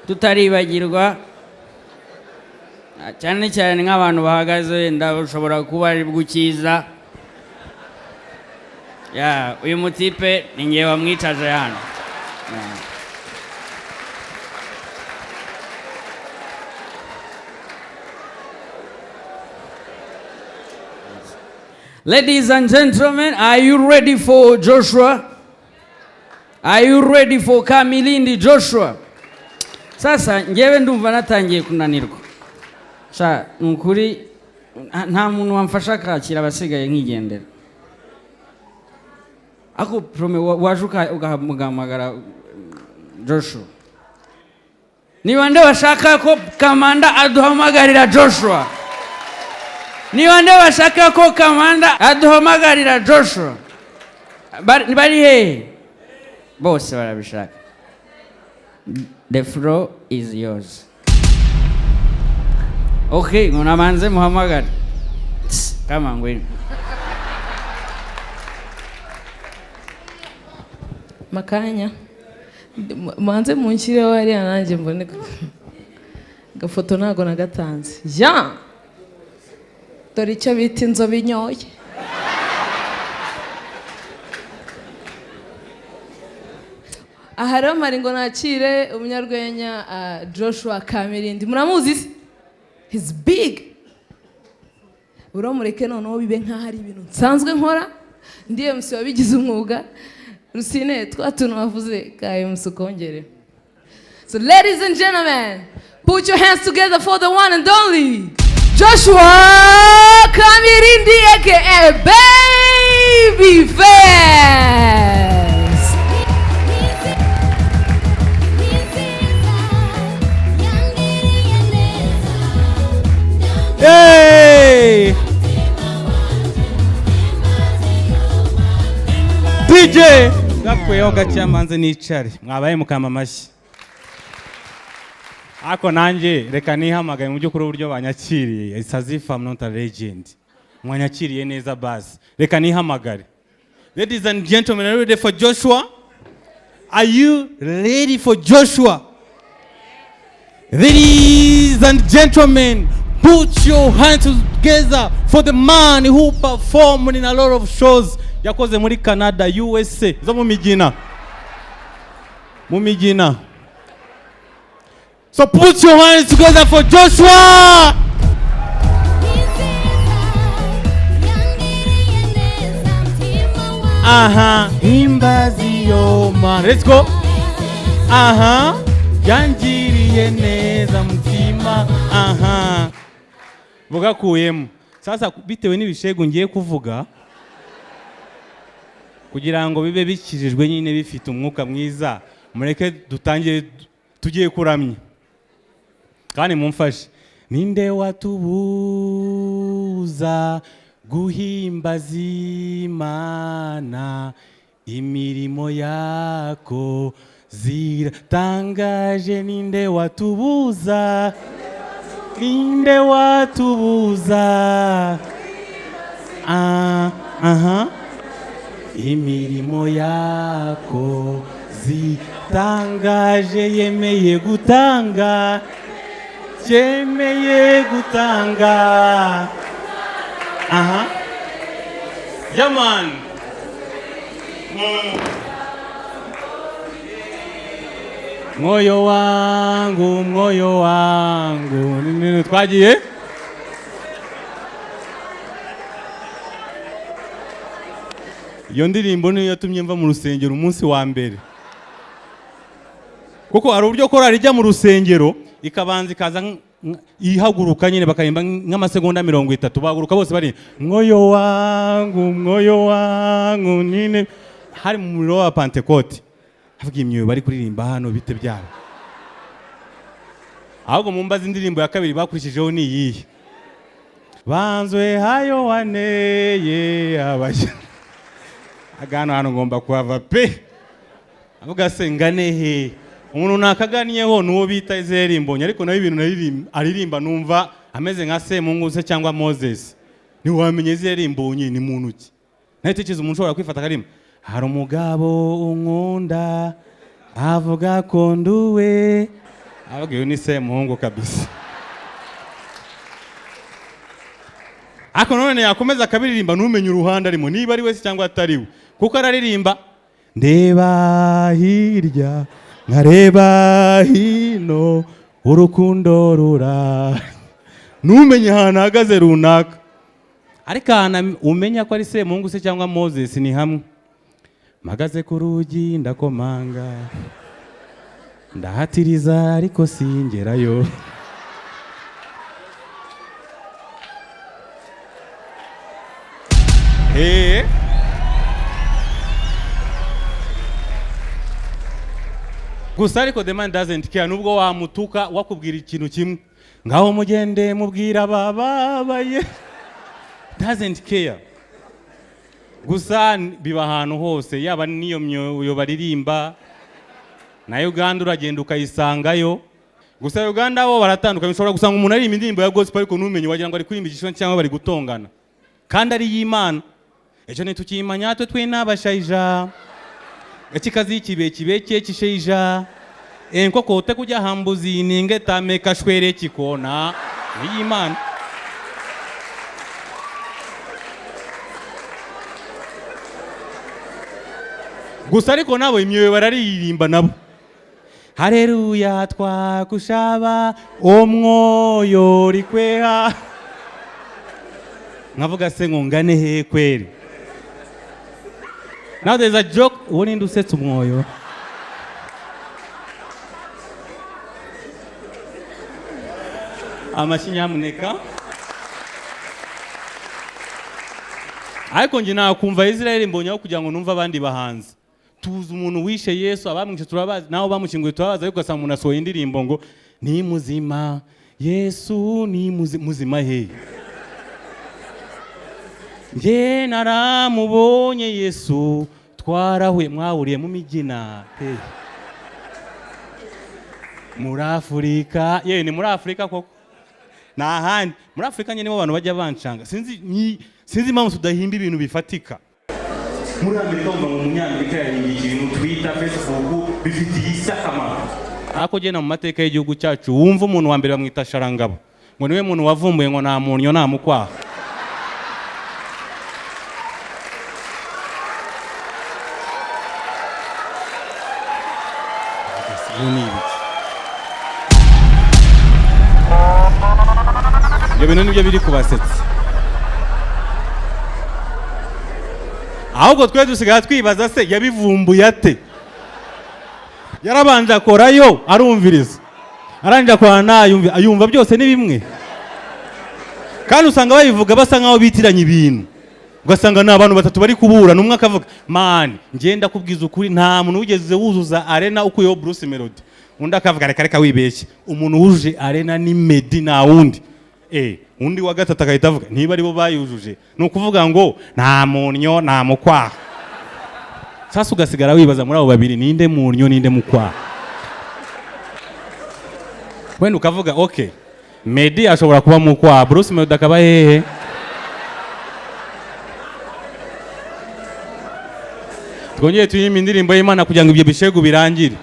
Tutaribagirwa cyane cyane nk'abantu bahagaze, wenda ushobora kuba ari bwukiza ya uyu mutipe ni ngewe wamwicaje hano. Yeah. Ladies and gentlemen, are you ready for Joshua? Are you ready for Kamilindi Joshua? Sasa ngewe ndumva natangiye kunanirwa. Sha, ni ukuri nta muntu wamfasha akakira abasigaye nkigendera. Ako prome waje ugahamagara Joshua. Ni bande bashaka ko Kamanda aduhamagarira Joshua? Ni bande bashaka ko Kamanda aduhamagarira Joshua? Bari hehe? Bose barabishaka. The floor is yours. Okay, ngo nabanze muhamagare. Tss, kama ngwino. Makanya manze munshyireho hariya nanjye mbone agafoto, ntabwo nagatanze. Jean, dore icyo bita inzobe inyoye. Aha rero mpari ngo nakire umunyarwenya Joshua Kamirindi. Muramuzi se? He's big. Uramureke noneho bibe nk'aho ari ibintu nsanzwe nkora, ndi MC wabigize umwuga. Rusine, twa tuntu wavuze ka MC ukongere. So ladies and gentlemen, put your hands together for the one and only Joshua Kamirindi, aka Baby Face. Hey! DJ gakuyeho gake, manze nicare. Mwabaye mukama amashyi. Ariko nanjye reka nihamagaye. Mu by'ukuri uburyo banyakiriye, it's as if I'm not a legend. Mwanyakiriye neza. Basi reka nihamagare. Ladies and gentlemen, are you ready for Joshua? Are you ready for Joshua? Ladies and gentlemen, put your hands together for the man who performed in a lot of shows. Yakoze muri Canada, USA, zo mu migina. Mu migina. So put your hands together for Joshua! Aha, himbaza iyo Mana. Let's go. Aha, yangiriye neza mutima. Aha. Bugakuyemo. Sasa bitewe n'ibishegu ngiye kuvuga, kugira ngo bibe bikijijwe nyine bifite umwuka mwiza, mureke dutangire. Tugiye kuramya kandi mumfashe. Ninde watubuza guhimbaza Imana? Imirimo yako ziratangaje. Ninde watubuza? Ninde watubuza? Ah, aha, imirimo yako zitangaje. Yemeye gutanga, yemeye gutanga. Aha, jamani. Moyo wangu, moyo wangu. Nini, twagiye. Iyo ndirimbo niyo yatumye mva mu rusengero umunsi wa mbere, kuko hari uburyo korali ijya mu rusengero ikabanza ikaza ihaguruka nyine, bakaririmba nk'amasegonda 30, bahaguruka bose bari "mwoyo wangu, mwoyo wangu" nyine. Hari mu muriro wa Pantekote, havuga imyoyo bari kuririmba hano, bite byabo. Ahubwo mumbaze, indirimbo ya kabiri bakurikijeho ni iyihe? Banzwe hayo waneye abashya agano. Hano ngomba kuhava pe. Avuga se ngane he? Umuntu nakaganiyeho nuwo bita Israel Mbonyi, ariko nawe ibintu aririmba numva ameze nka Semungu se cyangwa Moses. Ntiwamenye Israel Mbonyi ni muntu ki. Natekereza umuntu ushobora kwifata akarimba "hari umugabo unkunda". Avuga ko nduwe. Avuga uyu ni Semuhungu kabisa. Ariko none yakomeza akabiririmba ntumenye uruhande arimo, niba ari we se cyangwa atari we, kuko araririmba ndeba hirya nkareba hino urukundo rura, ntumenye ahantu ahagaze runaka. Ariko ahantu umenya ko ari Semuhungu se cyangwa Moses ni hamwe. Mpagaze ku rugi ndakomanga, ndahatiriza ariko singerayo. Gusa ariko the man doesn't care, nubwo wamutuka wakubwira ikintu kimwe, ngaho mugende mubwira abababaye, doesn't care. Gusa biba ahantu hose, yaba n'iyo myoyo baririmba na Uganda uragenda ukayisangayo. Gusa Uganda bo baratandukanye, ushobora gusanga umuntu aririmba indirimbo ya gospel ariko ntumenye, wagira ngo ari kuririmba igishwa cyangwa bari gutongana, kandi ari iy'Imana. Ejo ntitukimanya twe twe n'abashayija, ekikazi kibe kibe kyekisheija, enkoko tekujya hambuzi ninge tame kashwere kikona, ni iy'Imana. Gusa ariko nabo imyoyo bararirimba nabo. Haleluya twakushaba omwoyo rikweha. Nkavuga se ngo ngane he kweri. Now there's a joke, uwo ninde usetsa umwoyo? Amashyi nyamuneka. Ariko njye nakumva Israel Mbonyi aho kugira ngo numve abandi bahanzi. Tuzi umuntu wishe Yesu, abamwishe turabazi, naho bamushyinguye turabazi, ariko ugasanga umuntu asohoye indirimbo ngo ni muzima Yesu ni muzima he. Njye naramubonye Yesu twarahuye, mwahuriye mu migina he. Muri Afurika, yewe ni muri Afurika koko, nta handi. Muri Afurika nyine nibo abantu bajya bancanga, sinzi impamvu tudahimba ibintu bifatika. Muri Amerika wumva ngo umunyamerika yahimbye ikintu Twitter, Facebook, bifitiye isi akamaro. Ariko ugenda mu mateka y'igihugu cyacu wumva umuntu wa mbere bamwita Sharangabo, ngo niwe muntu wavumbuye ngo nta munnyo nta mukwaha. Ibyo bintu nibyo biri kubasetsa. Ahubwo twe dusigaye twibaza se yabivumbuye ate? Yarabanje akorayo arumviriza, arangije akora nayumva, ayumva byose ni bimwe. Kandi usanga babivuga basa nkaho bitiranya ibintu, ugasanga ni abantu batatu bari kuburana, umwe akavuga man ngenda kubwiza ukuri nta muntu wigeze wuzuza arena ukuyeho Bruce Melody, undi akavuga reka reka wibeshye, umuntu wujuje arena ni Meddy nta wundi. Undi wa gatatu agahita avuga niba aribo bayujuje, ni ukuvuga ngo nta munnyo nta mukwaha. Sasa ugasigara wibaza muri abo babiri ninde munnyo ninde mukwaha. Wenda ukavuga okay, Meddy ashobora kuba mukwaha, Bruce Melody akaba hehe? Twongeye tuyime indirimbo y'Imana kugira ngo ibyo bishegu birangire,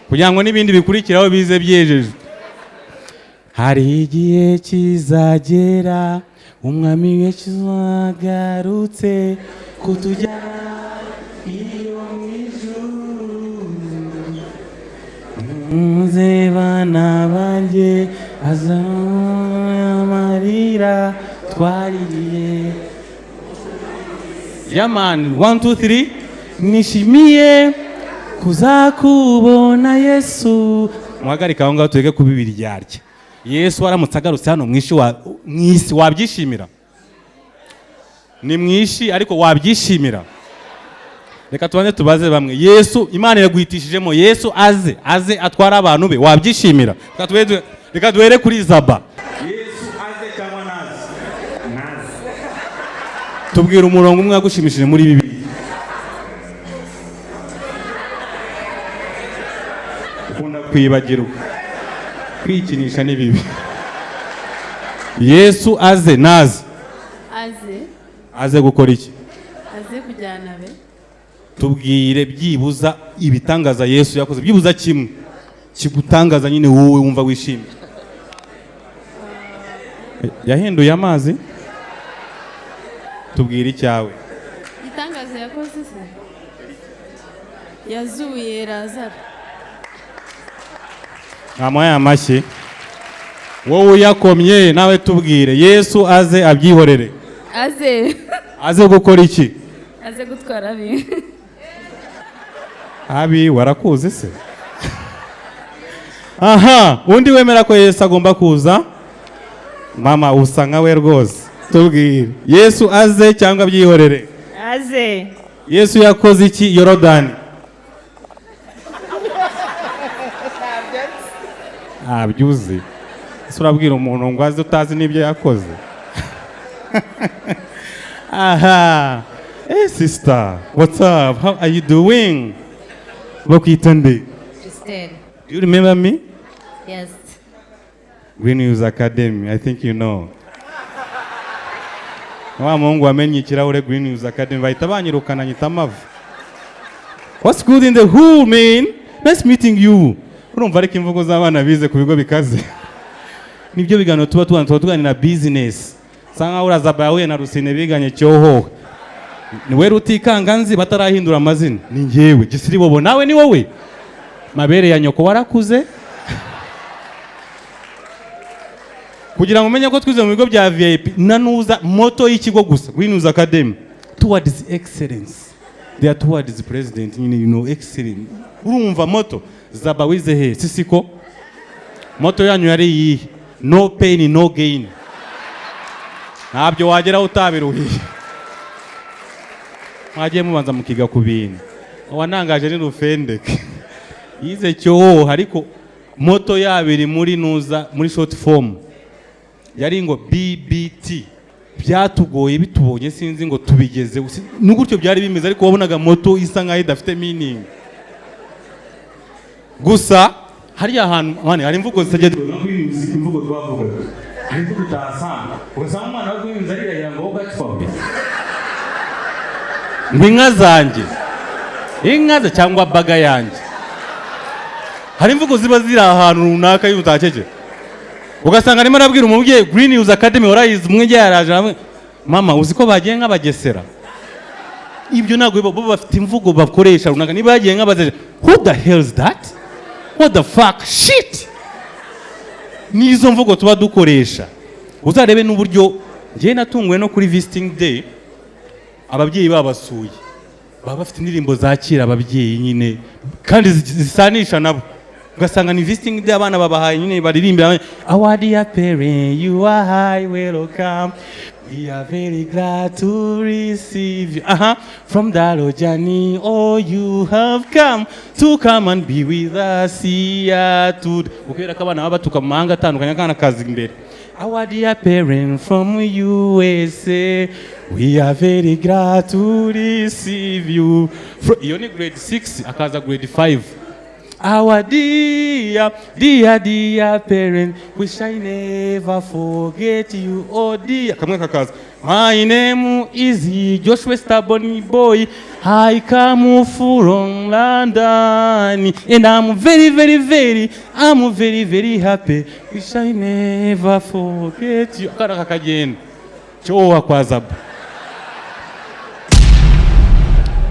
kugira ngo n'ibindi bikurikiraho bize byejeje. Hari igihe kizagera umwami wagarutse kutujyana iyo mu ijuru, muze bana banjye azamarira twaririye. Yeah man, 1 2 3 nishimiye kuzakubona Yesu. Muhagarike aho ngaho tureke kubibiryarya. Yesu aramutse agarutse hano mwisi wabyishimira? Ni mwishi ariko wabyishimira? Reka tubanze tubaze bamwe. Yesu Imana yaguhitishijemo, Yesu aze aze atwara abantu be, wabyishimira? Reka duhere kuri Zaba. Yesu aze cyangwa naze? Naze. Tubwira umurongo umwe wagushimishije muri Bibiliya. Ukunda kwibagirwa, kwikinisha ni bibi. Yesu aze naze? Aze. Aze gukora iki? Aze kujyana be. Tubwire byibuza ibitangaza Yesu yakoze, byibuza kimwe kigutangaza nyine wowe wumva wishimye. Yahinduye amazi. Tubwire icyawe. Igitangaza yakoze se, yazuye Lazaro. Ntamuhaye amashyi. Wowe uyakomye nawe tubwire, Yesu aze abyihorere? Aze. Aze gukora iki? Aze gutwara abi. Abi warakuzi se? Aha, undi wemera ko Yesu agomba kuza? Mama, usa nkawe rwose. Tubwire, Yesu aze cyangwa abyihorere? Aze. Yesu yakoze iki Yorodani? Ntabyo uzi. Ese urabwira umuntu ngo aze utazi n'ibyo yakoze? Aha. Hey sister, what's up? How are you doing? Bakwita nde? Christelle. Do you remember me? Yes. Green News Academy, I think you know. Wa muhungu wamenye ikirahure Green News Academy bahita banyirukana nyita amavu. What's good in the hood, man? Nice meeting you. Urumva ariko imvugo z'abana bize ku bigo bikaze. Nibyo biganiro tuba tubana, tuba tuganira business. Sa nkaho uraza yahuye na Rusine biganye Cyohoha. Ni we Rutikanga nzi batarahindura amazina. Ni njyewe Gisiribobo, nawe ni wowe. Mabere ya nyoko warakuze. Kugira ngo umenye ko twize mu bigo bya VIP, nanuza motto y'ikigo gusa, Green News Academy, towards excellence. They are towards the president nyine, you know, excellent. Urumva motto zaba wize he sisiko? Motto yanyu yari iyihe? No pain, no gain. Ntabyo wageraho utabiruhiye. Mwagiye mubanza mukiga ku bintu. Wanangaje ni Rufendeke, yize Cyohoha, ariko motto yabo iri muri nuza, muri short form yari ngo BBT. Byatugoye bitubonye, sinzi ngo tubigeze ni gutyo byari bimeze, ariko wabonaga motto isa nkaho idafite meaning. Gusa hariya hantu mane hari imvugo zitajya, imvugo twavugaga, hari imvugo utasanga, ugasanga umwana wa Green arirahira ngo wowe gacwawe, ngo inka zanjye, inka ze cyangwa baga yanjye. Hari imvugo ziba ziri ahantu runaka iyo utakeke, ugasanga arimo arabwira umubyeyi. Green News Academy warayize, umwe yaraje hamwe, mama uzi ko bagiye nk'abagesera. Ibyo ntabwo bo bafite imvugo bakoresha runaka. Niba yagiye nk'abagesera, who the hell is that? What the fuck, shit. Nizo mvugo tuba dukoresha. Uzarebe n'uburyo njyewe natunguwe no kuri visiting day, ababyeyi babasuye baba bafite indirimbo zakira ababyeyi nyine kandi zisanisha nabo, ugasanga ni visiting day, abana babahaye nyine baririmbira: "Our dear parent, you are high welcome. We are very glad to receive you aha from the journey. Oh, you have come to come and be with us here today." Ukubera ko abana baba batuka mu mahanga atandukanye, akana kaza imbere: "Our dear parent from USA, we are very glad to receive you." Iyo ni grade 6, akaza grade 5: "Our dear, dear, dear parent, we shall never forget you. Oh dear." Kamwe kakaza: "My name is Joshua Stubborn Boy. I come from London. And I'm very, very, very, I'm very, very happy. We shall never forget you." Akana kakagenda. Cyowa kwa Zaba.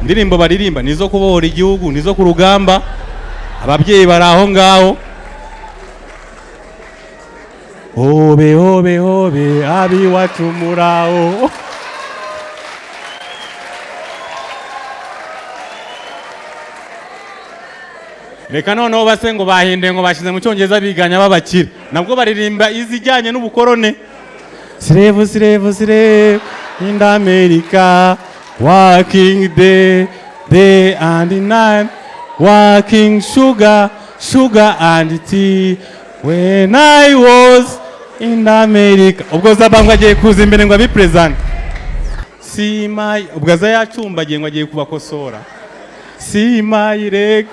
Indirimbo baririmba nizo kubohora igihugu, nizo ku rugamba. Ababyeyi bari aho ngaho, hobe hobe hobe abiwacu muraho. Reka noneho base ngo bahinduye, ngo bashyize mu Cyongereza, biganya b'abakire, nabwo baririmba izijyanye n'ubukorone: "Slave, slave, slave in America, working day, day and night, working sugar, sugar and tea, when I was in America." Ubwo Zabangwa agiye kuza imbere ngo abipresente. See my, ubwo aza yacumbagiye ngo agiye kubakosora: "See my leg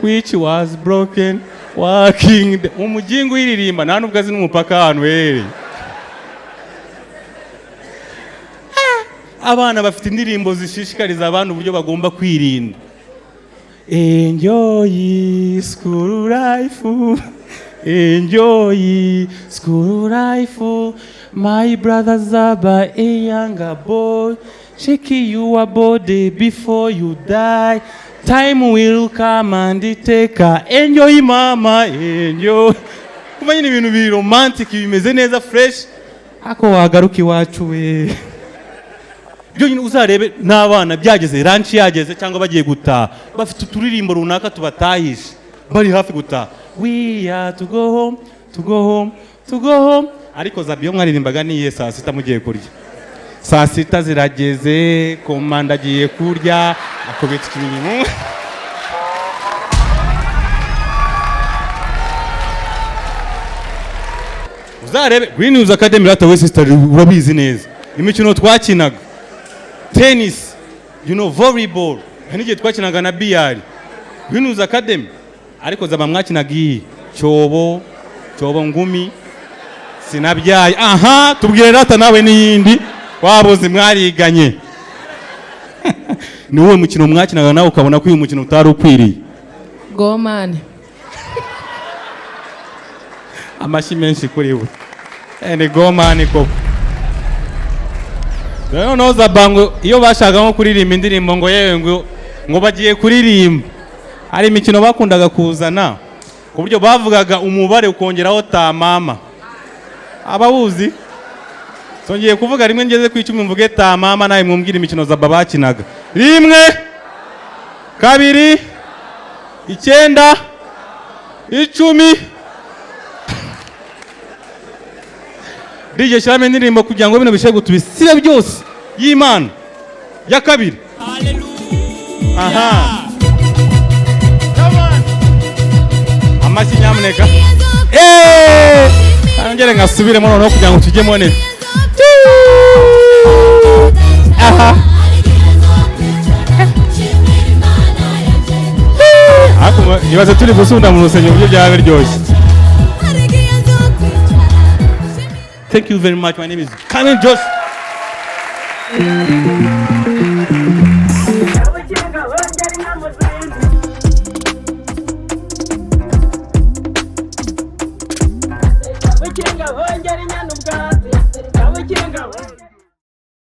which was broken working the." Umugingo uyiririmba nta nubwo azi n'umupaka ahantu uherereye. Abana bafite indirimbo zishishikariza abandi uburyo bagomba kwirinda. Enjoy school life, enjoy school life, my brother Zaba, a younger boy, check your body before you die. Time will come and take her. Enjoy mama, enjoy. Kumva nyine ibintu biri romantic, bimeze neza, fresh, ako wagaruka iwacu we. Byonyine uzarebe n'abana byageze lunch yageze cyangwa bagiye gutaha, bafite uturirimbo runaka tubatahisha bari hafi gutaha: "We are to go home, to go home, to go home." Ariko zabiyo mwaririmbaga niye saa sita mugiye kurya? Saa sita zirageze, komanda agiye kurya, akubita ikinyumu. Uzarebe Green News Academy rata we sister, urabizi neza imikino twakinaga: tennis, volleyball, hari n'igihe twakinaga na billard, Green News Academy. Ariko zaba mwakinaga iyi cyobo cyobo, ngumi, sinabyaye. Aha tubwire rata nawe n'iyindi wabuze mwariganye. Ni wowe mukino mwakinaga nawe ukabona ko uyu mukino utari ukwiriye? Gomani. Amashyi menshi kuri we. Ni gomani koko. Noneho zabango iyo bashaka nko kuririmba indirimbo ngo yewe ngo bagiye kuririmba, hari imikino bakundaga kuzana ku buryo bavugaga umubare ukongeraho tamama. Abawuzi songeye kuvuga rimwe, ngeze ku 10 mvuge tamama, nawe mwumvire imikino zaba bakinaga: 1, 2, 9, 10. DJ, shyiramo indirimbo kugira ngo bino bishobore tubisibe byose y'Imana ya kabiri. Aha. Come on. Amashyi nyamuneka. Eh! Nongere ngasubiremo noneho kugira ngo tujyemo neza. Aha. Ariko ibaze turi gusunda mu rusengero, uburyo byaba biryoshye. Thank you very much. My name is Kamen Josh.